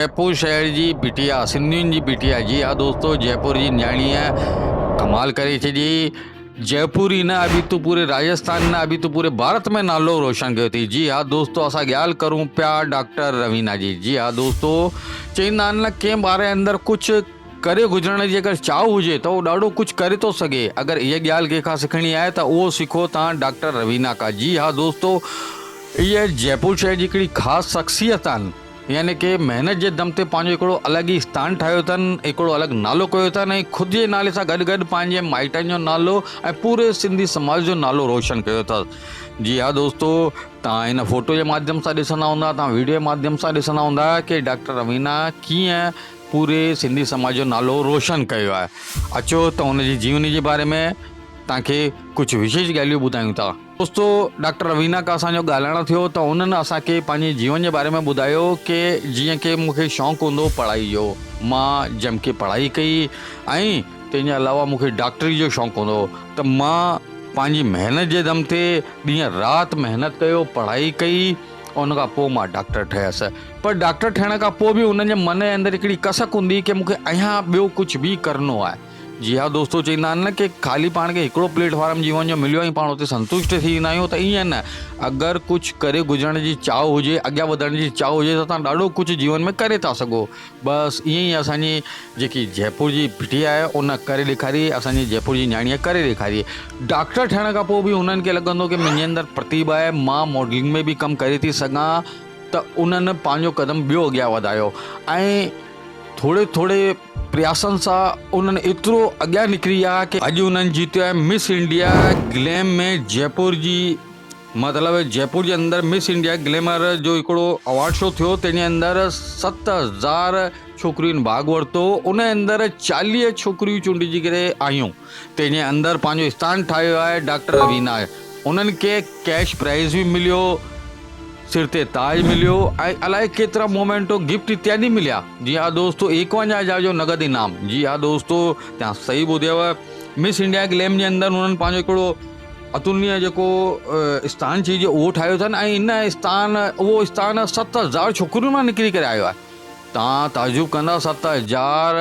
جئپور شهر جي بٽيا سنڌين جي بٽيا جي ها دوستو جئپور جي نياڻيء ڪمال ڪري ڇڏي جئپور ئي نه ابي تو پوري راجستان نه ابي تو پوري ڀارت ۾ نالو روشن ڪيو اٿئي جي ها دوستو اسان ڳالهه ڪرون پيا ڊاڪٽر روينا جي جي ها دوستو چئيندا آهن نه ڪنهن ٻار جي اندر ڪجهه ڪري گذرڻ جي اگر چاهه هجي ته اهو ڏاڍو ڪجهه ڪري ٿو سگهي اگر اها ڳالهه ڪنهن کان سکڻي آهي ته اهو سکو تان ڊاڪٽر روينا کان جي ها دوستو اهي جئپور شهر جي هڪڙي خاص شخصيت آهن يعني ڪي محنت جي دم تي پنهنجو هڪڙو الڳ ئي اسٿان ٺاهيو اٿن، هڪڙو الڳ نالو ڪيو اٿن ۽ خود جي نالي سان گڏ گڏ پنهنجي مائٽن جو نالو ۽ پوري سنڌي سماج جو نالو روشن ڪيو اٿس. جي ها دوستو توهان هن فوٽو جي ماڌيم سان ڏسندا هوندا توهان ويڊيو جي ماڌيم سان ڏسندا هوندا ڪي ڊاڪٽر روينا ڪيئن پوري سنڌي سماج جو نالو روشن ڪيو آهي. اچو ته هن جي جيوني جي باري ۾ توهان کي ڪجهه وشيش ڳالهيون ٻڌايون ٿا. دوستو ڊاڪٽر روينا کان اسان جو ڳالهائڻ ٿيو ته انهن اسان کي پنهنجي جيون جي باري ۾ ٻڌايو ڪي جيئن ڪي مون کي شوق هوندو هو پڙهائي جو مان جم ڪي پڙهائي ڪئي ۽ تنهن جي علاوه مون کي ڊاڪٽري جو شوق هوندو هو ته مان پنهنجي محنت جي دم تي ڏينهن رات محنت ڪيو پڙهائي ڪئي ان کان پوء مان ڊاڪٽر ٺهيس پر ڊاڪٽر ٺهڻ کان پوء به انهن جي من جي اندر هڪڙي ڪسڪ هوندي ڪي مون کي اڃا ٻيو ڪجهه به ڪرڻو آهي. جي ها دوستو چئيندا آهن نه ڪي خالي پاڻ کي هڪڙو پليٽ فارم جيون جو مليو ۽ پاڻ اتي سنتشٽ ٿي ويندا آهيون ته ائين نه اگر ڪجهه ڪري گذرڻ جي چاهه هجي اڳيان وڌڻ جي چاهه هجي ته توهان ڏاڍو ڪجهه جيون ۾ ڪري ٿا سگهو بس ائين ئي اسان جي جيڪي جئپور جي بٽي آهي ان ڪري ڏيکاري اسان جي جئپور جي نياڻيء ڪري ڏيکاري ڊاڪٽر ٺهڻ کان پوء به هنن کي لڳندو ڪي منهنجي اندر پرتيڀا آهي مان ماڊلنگ ۾ به ڪم ڪري ٿي سگهان ته انهن پنهنجو قدم ٻيو اڳيان وڌايو ۽ ٿوري ٿوري پرياسن سان انهن ايترو اڳيان نڪري ويا ڪي اڄ انهن جيتيو آهي مس انڊيا گليم ۾ جئپور جي مطلب جئپور جي اندر مس انڊيا گليمر جو هڪڙو اوارڊ شو ٿيو تنهن جي اندر 7000 ڇوڪرين ڀاڳ ورتو ان اندر 40 ڇوڪريون چونڊجي ڪري آيون تنهن جي اندر پنهنجو اسٿان ٺاهيو آهي ڊاڪٽر روينا انهن کي ڪيش پرائز به مليو سر تي تاج مليو ۽ الائي ڪيترا مومينٽو گفٽ اتيادي مليا. جي ها دوستو ايڪونجاهه هزار جو نقد انعام. جي ها دوستو توهان صحيح ٻڌيو مس انڊيا گليم جي اندر انهن پنهنجو هڪڙو اتلنيه جيڪو اسٿان چئجي اهو ٺاهيو اٿن ۽ ان اسٿان اهو اسٿان 7000 ڇوڪرين مان نڪري ڪري آيو آهي. توهان تعجب ڪندا 7000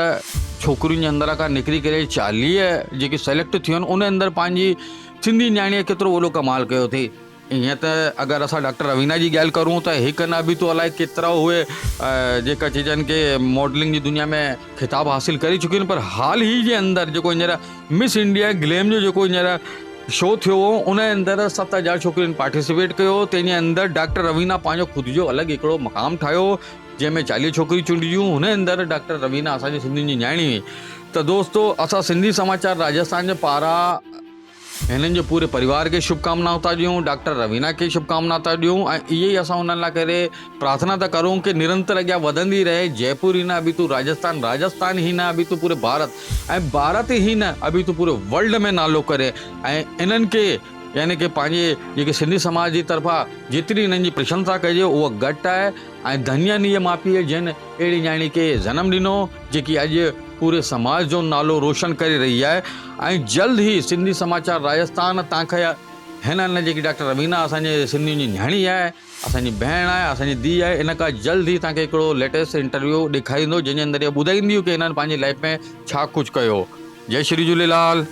ڇوڪرين جي اندر کان نڪري ڪري 40 جيڪي سليڪٽ ٿيون آهن ان اندر پنهنجي سنڌي نياڻيء ڪيترو وڏو ڪمال ڪيو اٿئي. ائين ته اگر اسان ڊاڪٽر روينا جي ڳالهه ڪرون ته هڪ نه به تو الائي ڪيترا اهي جيڪا چئجن ڪي ماڊلنگ جي دنيا ۾ خطاب حاصل ڪري چڪيون آهن پر حال ئي جي اندر جيڪو هينئر مس انڊيا گليم جو جيڪو هينئر شو ٿيو هو ان جي اندر 7000 ڇوڪرين پارٽيسپيٽ ڪيو تنهن جي اندر ڊاڪٽر روينا پنهنجو خود جو الڳ هڪڙو مقام ٺاهيو جنهن ۾ 40 ڇوڪريون چونڊجيون هن اندر ڊاڪٽر روينا اسان جي سنڌين جي نياڻي هئي ته دوستو اسان سنڌي سماچار راجسٿان جي پاران هنن جي پوري پريوار کي شڀ ڪامنائون ٿا ڏيون، ڊاڪٽر روينا کي شڀ ڪامنا ٿا ڏيون ۽ اهي ئي اسان انهن لاء ڪري پرارٿنا ٿا ڪرون ڪي نرنتر اڳيان وڌندي رهي جئپور ئي نه اڀي تون راجسٿان، راجسٿان ئي نه اڀي تون پوري ڀارت ۽ ڀارت ئي نه اڀي تون پوري ورلڊ ۾ نالو ڪري ۽ انهن کي يعني ڪي پنهنجي جيڪي سنڌي سماج جي طرفان جيتري انهن جي پرشنسا ڪجي اها گهٽ آهي ۽ ڌنيه آهن اهي ماء پيء جن اهڙي نياڻي کي جنم ڏنو جيڪي اڄ پوري سماج جو نالو روشن ڪري رهي آهي ۽ جلد ئي سنڌي سماچار راجسٿان تان کي هن هن جيڪي ڊاڪٽر روينا اسان جي سنڌين جي نياڻي آهي اسان جي ڀيڻ آهي اسان جي ڌيء آهي ان کان جلد ئي تان کي هڪڙو ليٽيسٽ انٽرويو ڏيکاريندو جنهن جي اندر اهي ٻڌائينديون ڪي هنن پنهنجي لائف ۾ ڇا ڪجهه ڪيو جئي شري جهوليلال.